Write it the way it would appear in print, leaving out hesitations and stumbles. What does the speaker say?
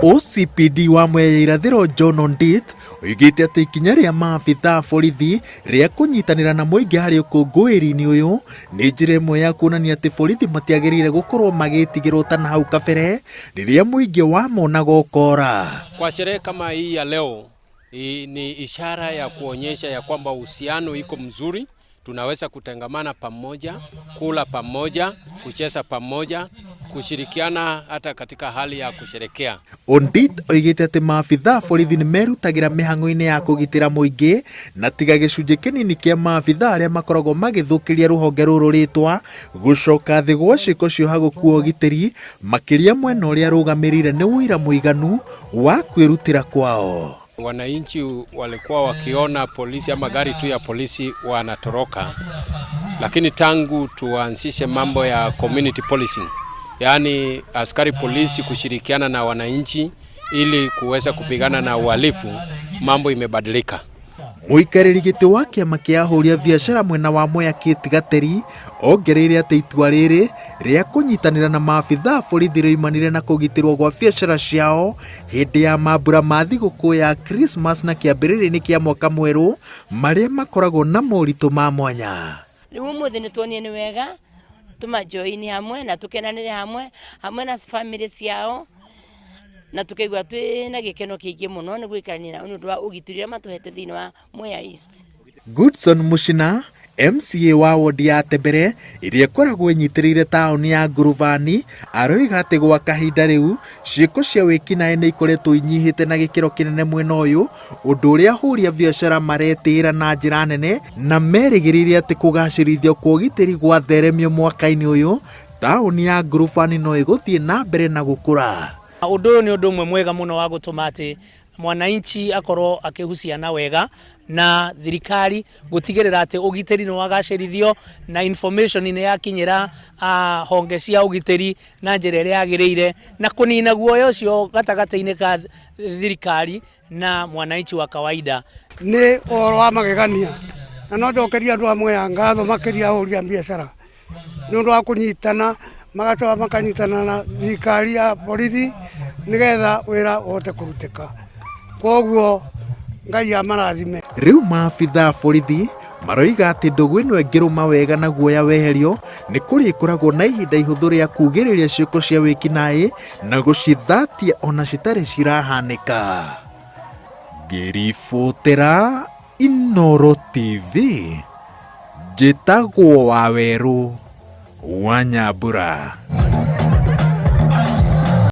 OCPD wa Mwea ya Irathĩro John Ondit oigĩte atĩ ikinya rĩa maabitha a borithi rĩa kũnyitanĩra na mũingĩ harĩ ũkũngũĩri-inĩ ũyũ nĩ njĩra ĩmwe ya kuonania atĩ borithi matiagĩrĩire gũkorwo magĩtigĩrwo ta na hau kabere rĩrĩa mũingĩ wamonaga ũkora. Kwa sherehe kama hii ya leo ni ishara ya kuonyesha ya kwamba uhusiano iko mzuri, tunaweza kutengamana pamoja, kula pamoja, kucheza pamoja, kushirikiana hata katika hali ya kusherekea. Ondit oigĩte atĩ maabitha a borithi nĩ merutagĩra mĩhang'o-inĩ ya kũgitĩra mũingĩ na tiga gĩcunjĩ kĩnini kĩa maabitha arĩa makoragwo magĩthũkĩria rũhonge rũrũ rĩtwa gũcoka thĩ gwa ciĩko cioha gũkua ũgitĩri makĩria mwena ũrĩa arũgamĩrĩire nĩ ũira mũiganu wa kwĩrutĩra kwao. Wananchi walikuwa wakiona polisi ama gari tu ya polisi wanatoroka, lakini tangu tuanzishe mambo ya community policing, yaani askari polisi kushirikiana na wananchi ili kuweza kupigana na uhalifu, mambo imebadilika. Mũikarĩri gĩtĩ wa kĩama kĩa ahũri a biacara mwena wa Mwea Kate Gateri ongereire atĩ itua rĩrĩ rĩa kũnyitanĩra na maabitha a borithi rĩoimanire na kũgitĩrwo gwa biacara ciao hĩndĩ ya mambura ma thigũkũ ya Christmas na kĩambĩrĩria-inĩ kĩa mwaka mwerũ marĩa makoragwo na moritũ ma mwanya. Rĩu ũmũthĩ nĩ tuonire nĩ wega tũmajoini hamwe na tũkenanĩre hamwe hamwe na family ciao na tukaigua twĩ na gĩkeno kĩingĩ mũno nĩ gũikarania nao nĩ ũndũ wa ũgitĩri ũrĩa matũhete thĩinĩ wa Mwea East. Goodson Mushina MCA wa wodi ya Tembere ĩrĩa ĩkoragwo ĩnyitĩrĩire taũni ya Ngurubani aroiga atĩ gwa kahinda rĩu ciĩko cia wĩkinaĩ nĩ ikoretwo inyihĩte na gĩkĩro kĩnene mwena ũyũ, ũndũ ũrĩa ahũri a biacara maretĩĩra na njĩra nene na merĩgĩrĩire atĩ kũgacĩrithio kwa ũgitĩri gwatheremio mwaka-inĩ ũyũ taũni ya Ngurubani no ĩgũthiĩ na mbere na gũkũra. Ũndũ ũyũ nĩ ũndũ ũmwe mwega mũno wa gũtũma atĩ mwananchi akorwo akĩhuciana wega na thirikari gũtigĩrĩra atĩ ũgitĩri nĩ wagacĩrithio na information nĩ yakinyĩra honge cia ũgitĩri na njĩra ĩrĩa yagĩrĩire na kũnina guoya ũcio gatagatĩ-inĩ ka thirikari na mwananchi wa kawaida. Nĩ ũhoro wa magegania na no njokerie andũ a Mwea ngatho makĩria ahũri a biacara nĩ ũndũ wa kũnyitana magacoka makanyitana na thirikari ya borithi nĩgetha wĩra ũhote kũrutĩka, koguo Ngai amarathime. Rĩu maabitha a borithi maroiga atĩ ndũgũ ĩno ĩngĩrũma wega na guoya weherio nĩ kũrĩkoragwo na ihinda ihũthũ rĩa kugĩrĩria ciĩko cia wĩkinaĩ na gũcithatia ona citarĩ cirahanĩka. Ngĩribotera Inooro TV, njĩtagwo Wawerũ wa Nyambura.